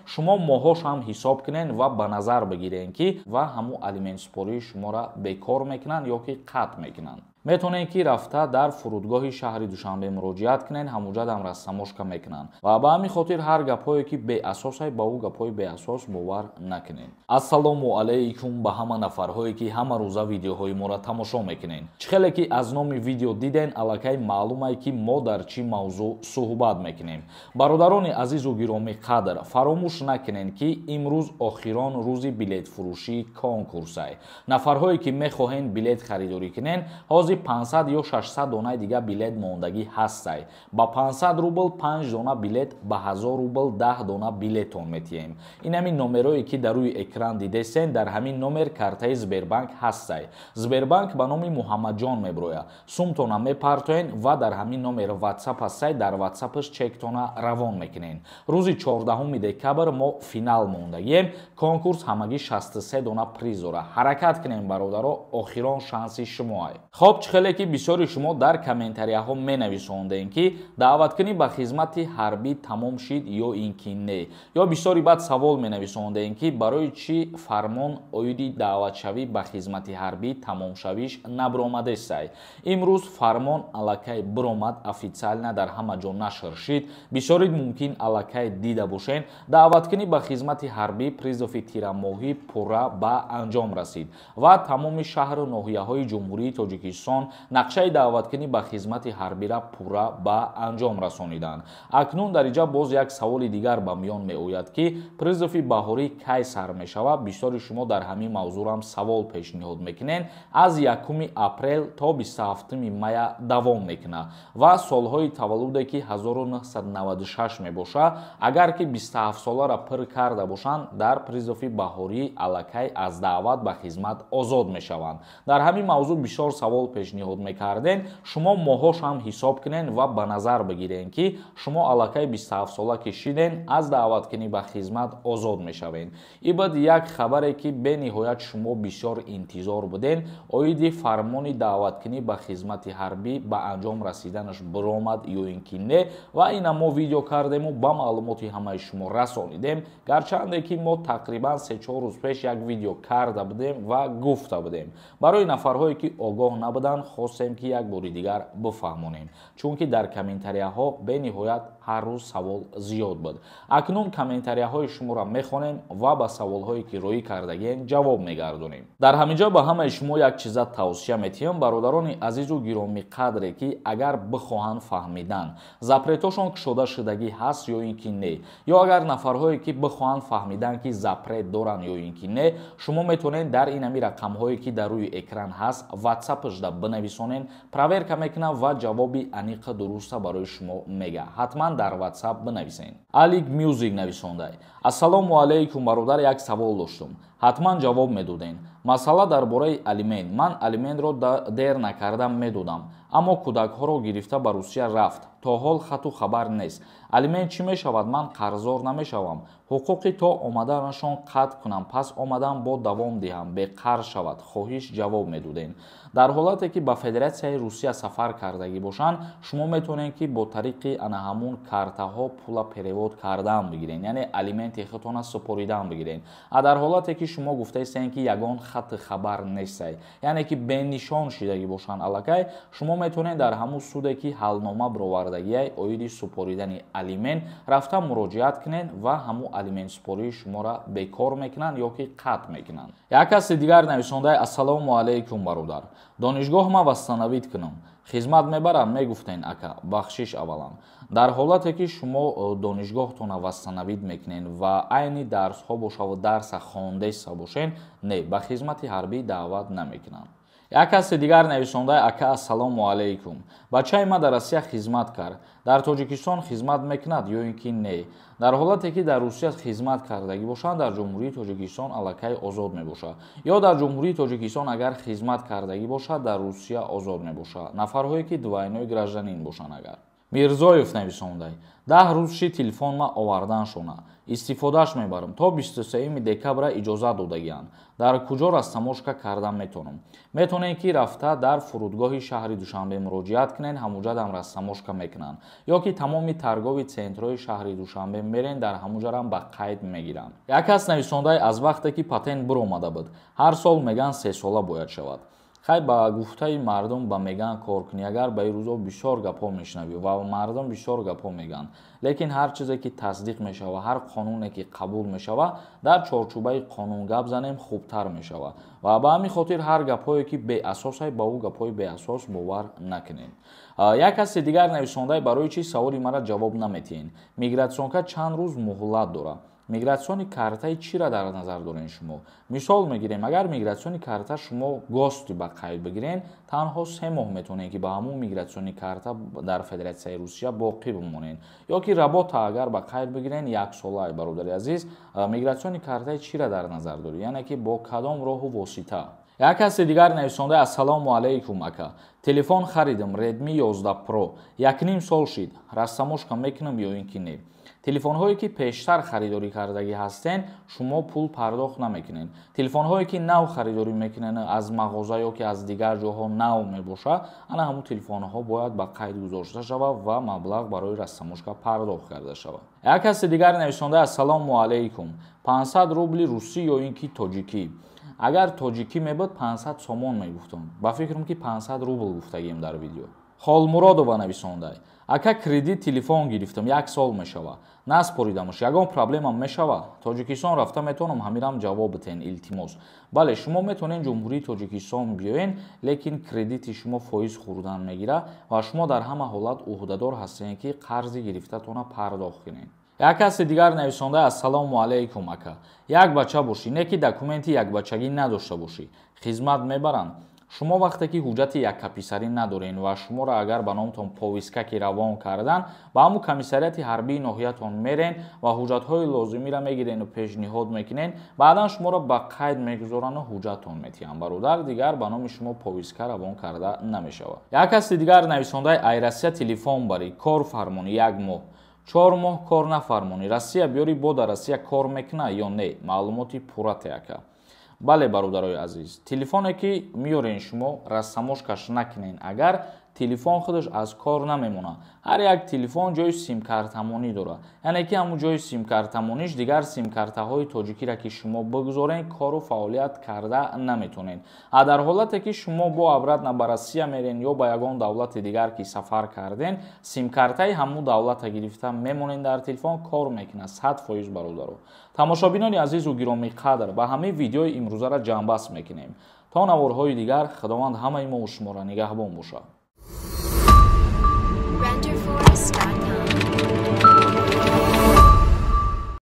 Шумо моҳош ҳам ҳисоб кунен ва ба назар бигирен, ки ва ҳамун алиментсупории шуморо бекор мекунанд ё ки қатъ мекунанд. Метавонед, ки рафта дар фурудгоҳи шаҳри Душанбе муроҷиат кунед, ҳамуҷадам растаможка мекунанд. Ва ба ҳамин хотир ҳар гапҳое, ки беасосай, ба ӯ гапҳои беасос бовар накунед. Ассалому алайкум ба ҳама нафарҳое, ки ҳама рӯза видеоҳои моро тамошо мекунед. Чӣ хеле ки аз номи видео диден, аллакай маълумае, ки мо дар чӣ мавзӯъ суҳбат мекунем. Бародарони азизу гиромӣ қадр, фаромӯш накунед, ки имрӯз охирон рӯзи билетфурӯшии конкурсай. Нафарҳое, ки мехоҳед билет харидорӣ кунед, ҳозир 500 ё 600 донаи дига билет мондагӣ ҳастай. Ба 500 рубл 5 дона билет, ба 1000 рубл 10 дона билетон метиҳем. Ин ҳамин номерое, ки дар рӯи экран дидесен, дар ҳамин номер картаи Сбербанк ҳастай. Сбербанк ба номи Муҳаммадҷон меброяд. Сумтона мепартоен ва дар ҳамин номер WhatsApp ҳастай, дар WhatsAppаш чектона равон мекунен. Рӯзи 14 декабр мо финал мондагием. Конкурс ҳамагӣ 63 дона приз дорад. Ҳаракат кунем, бародаро, охирон шанси шумоай. Хоб, хеле ки бисёри шумо дар комментарияҳо менависондем, ки даъваткунӣ ба хизмати ҳарбӣ тамом шид ё ин ки не, ё бисёри баъд савол менависондем, ки барои чӣ фармон оиди даъватшавӣ ба хизмати ҳарбӣ тамомшавиш набиромадестай. Имрӯз фармон аллакай биромад, официально дар ҳама ҷо нашр шид. Бисёрид мумкин аллакай дида бошен. Даъваткунӣ ба хизмати ҳарбӣ призови тирамоҳӣ пурра ба анҷом расид ва тамоми шаҳру ноҳияҳои Ҷумҳурии Тоҷикистон нақшаи даъваткунӣ ба хизмати ҳарбиро пурра ба анҷом расониданд. Акнун дар инҷа боз як саволи дигар ба миён меояд, ки призови баҳорӣ кай сар мешавад. Бисёри шумо дар ҳамин мавзӯрам савол пешниҳод мекунед. Аз 1 апрел то 27 мая давом мекунад ва солҳои таваллуде, ки 1996 мебошад, агар ки 27 соларо пур карда бошанд, дар призови баҳорӣ аллакай аз даъват ба хизмат озод мешаванд. Дар ҳамин мавзӯъ бисёр савол пешниҳод мекарден. Шумо моҳош ҳам ҳисоб кунен ва ба назар бигирен, ки шумо аллакай 27 сола ки шиден, аз даъваткунӣ ба хизмат озод мешавед. Ибад як хабаре, ки бениҳоят шумо бисёр интизор буден, оиди фармони даъваткунӣ ба хизмати ҳарбӣ ба анҷом расиданаш биромад ё ин ки не, ва ина мо видео кардему ба маълумоти ҳамаи шумо расонидем. Гарчанде ки мо тақрибан 3-4 рӯз пеш як видео карда будем ва гуфта будем. Барои нафарҳое, ки огоҳ набуданд, хостем, ки як бори дигар бифаҳмонем, чунки дар комментарияҳо бениҳоят ҳар рӯз савол зиёд буд. Акнун комментарияҳои шуморо мехонем ва ба саволҳое, ки роӣ кардагием, ҷавоб мегардонем. Дар ҳамин ҷо ба ҳамаи шумо як чиза тавсия метиҳам, бародарони азизу гиромиқадре, ки агар бихоҳанд фаҳмидан, запретошон кушода шудагӣ ҳаст ё ин ки не, ё агар нафарҳое, ки бихоҳанд фаҳмидан, ки запрет доранд ё ин ки не, шумо метавонед дар ин ҳами рақамҳое, ки дар рӯи экран ҳаст, ватсапашда бинависонед, проверка мекунам ва ҷавоби аниқи дуруста барои шумо мега. Ҳатман дар WhatsApp бинависед. Алик Мюзик нависондай: Ассалому алайкум, бародар, як савол доштум, ҳатман ҷавоб медоден. Масъала дар бораи алимент. Ман алиментро дер накарда медодам, аммо кӯдакҳоро гирифта ба Русия рафт, то ҳол хату хабар нест. Алимент чӣ мешавад? Ман қарздор намешавам? Ҳуқуқи то омаданашон қатъ кунам, пас омадан бо давом диҳам, беқарз шавад? Хоҳиш, ҷавоб медодем. Дар ҳолате ки ба Федератсияи Русия сафар кардагӣ бошанд, шумо метавонед, ки бо тариқи ана ҳамун картаҳо пула перевод кардан бигиред, яъне алименти худтона супоридан бигиред. А дар ҳолате ки шумо гуфтаистед, ки ягон хати хабар нестай, яъне ки бенишон шидагӣ бошанд аллакай, шумо метавонед дар ҳамун суде, ки ҳалнома бировардагиай оиди супоридани алимент, рафта муроҷиат кунед ва ҳамун алиментсупории шуморо бекор мекунанд ё ки қатъ мекунанд. Як каси дигар нависондаи: Ассалому алайкум, бародар, донишгоҳ ма восстановить кунам, хизмат мебарам, мегуфтен, ака, бахшиш. Аввалан, дар ҳолате ки шумо донишгоҳтона восстановить мекунед ва айни дарсҳо бошаву дарса хондеса бошен, не, ба хизмати ҳарбӣ даъват намекунанд. Як каси дигар нависондаи: Ака, ассалому алайкум, бачаи ма дар Россия хизмат кард, дар Тоҷикистон хизмат мекунад ё ин ки не? Дар ҳолате ки дар Русия хизмат кардагӣ бошанд, дар Ҷумҳурии Тоҷикистон аллакай озод мебошад, ё дар Ҷумҳурии Тоҷикистон агар хизмат кардагӣ бошад, дар Русия озод мебошад, нафарҳое, ки двойной гражданин бошанд агар. Мирзоев нависондай: 10 рӯз ши телефон ма овардан шона, истифодааш мебарам, то 23 декабра иҷозат додагианд. Дар куҷо растаможка кардан метавонам? Метавонед, ки рафта дар фурудгоҳи шаҳри Душанбе муроҷиат кунед, ҳамуҷадам растаможка мекунанд, ё ки тамоми торговый центрҳои шаҳри Душанбе мерен, дар ҳамуҷарам ба қайд мегиранд. Як кас нависондай: аз вақте ки патент биромада буд, ҳар сол меган 3 сола бояд шавад. Хай, ба гуфтаи мардум ба меган кор кунӣ, агар ба ин рӯзо бисёр гапҳо мешунавӣ ва мардум бисёр гапҳо мегӯянд, лекин ҳар чизе ки тасдиқ мешава, ҳар қонуне ки қабул мешава, дар чорчӯбаи қонун гап занем хубтар мешава. Ва ба ҳамин хотир ҳар гапҳое ки беасосай, ба ӯ гапҳои беасос бовар накунед. Як каси дигар нависондай: барои чӣ саволи мара ҷавоб наметиҳед? Миграционка чанд рӯз муҳлат дорад? Миграционный картаи чиро дар назар доред шумо? Мисол мегирем, агар миграционный карта шумо гости ба қайд бигирен, танҳо 3 моҳ метавонед, ки ба ҳамун миграционный карта дар Федератсияи Русия боқӣ бимонед. Ё ки работа агар ба қайд бигирен, 1 сола. Бародари азиз, миграционный картаи чиро дар назар доред? Яъне ки бо кадом роҳу восита? Як каси дигар нависонда: ассалому алайкум, ака, телефон харидам Redmi 11 Pro, 1,5 сол шид, растаможка мекунам ё ин ки не? Телефонҳое ки пештар харидорӣ кардагӣ ҳастен, шумо пул пардохт намекунед. Телефонҳое ки нав харидорӣ мекунед аз мағоза ё ки аз дигар ҷоҳо нав мебошад, ана ҳамун телефонҳо бояд ба қайд гузошта шавад ва маблағ барои растаможка пардохт карда шавад. Як каси дигар нависонда: ассалому алайкум, 500 рубли русӣ ё ин ки тоҷикӣ? Агар тоҷикӣ мебуд, 500 сомон мегуфтам. Ба фикрам, ки 500 рубл гуфтагием дар видео. Холмуродова нависондай: ака, кредит телефон гирифтам, 1 сол мешава, наспоридамаш, ягон проблемам мешава? Тоҷикистон рафта метавонам? Ҳамирам ҷавоб битен, илтимос. Бале, шумо метавонед Ҷумҳурии Тоҷикистон биёен, лекин кредити шумо фоиз хӯрдан мегирад ва шумо дар ҳама ҳолат ӯҳдадор ҳастед, ки қарзи гирифтатона пардохт кунед. Як каси дигар нависонда: ассалому алайкум, ака, як бача бошӣ, не ки документи якбачагӣ надошта бошӣ, хизмат мебаранд? Шумо вақте ки ҳуҷҷати яккаписарӣ надорен ва шуморо агар ба номтон повестка ки равон кардан, ба ҳамун комиссариати ҳарбии ноҳиятон мерен ва ҳуҷҷатҳои лозимиро мегирену пешниҳод мекунен, баъдан шуморо ба қайд мегузорану ҳуҷҷатон метиҳанд. Бародар, дигар ба номи шумо повестка равон карда намешавад. Як каси дигар нависондаи: ай Россия телефон барӣ, кор фармонӣ, 1 моҳ, 4 моҳ кор нафармонӣ, Россия биёрӣ, бо дар Россия кор мекуна ё не? Маълумоти пурра те, ака. Бале, бародарои азиз, телефоне ки меёрен шумо, растаможкаш накунен, агар телефон худаш аз кор намемонад. Ҳар як телефон ҷои симкартамонӣ дорад, яъне ки ҳамун ҷои симкартамониш дигар симкартаҳои тоҷикиро ки шумо бигузорен, кору фаъолият карда наметонед. А дар ҳолате ки шумо бо обратно ба Россия мерен ё ба ягон давлати дигар ки сафар карден, симкартаи ҳамун давлата гирифта мемонед, дар телефон кор мекунад 100%, бародаро. Тамошобинони азизу гиромиқадр, ба ҳамаи видеои имрӯзаро ҷамъбаст мекунем. То наворҳои дигар, Худованд ҳамаи мо шуморо нигаҳбон бошад.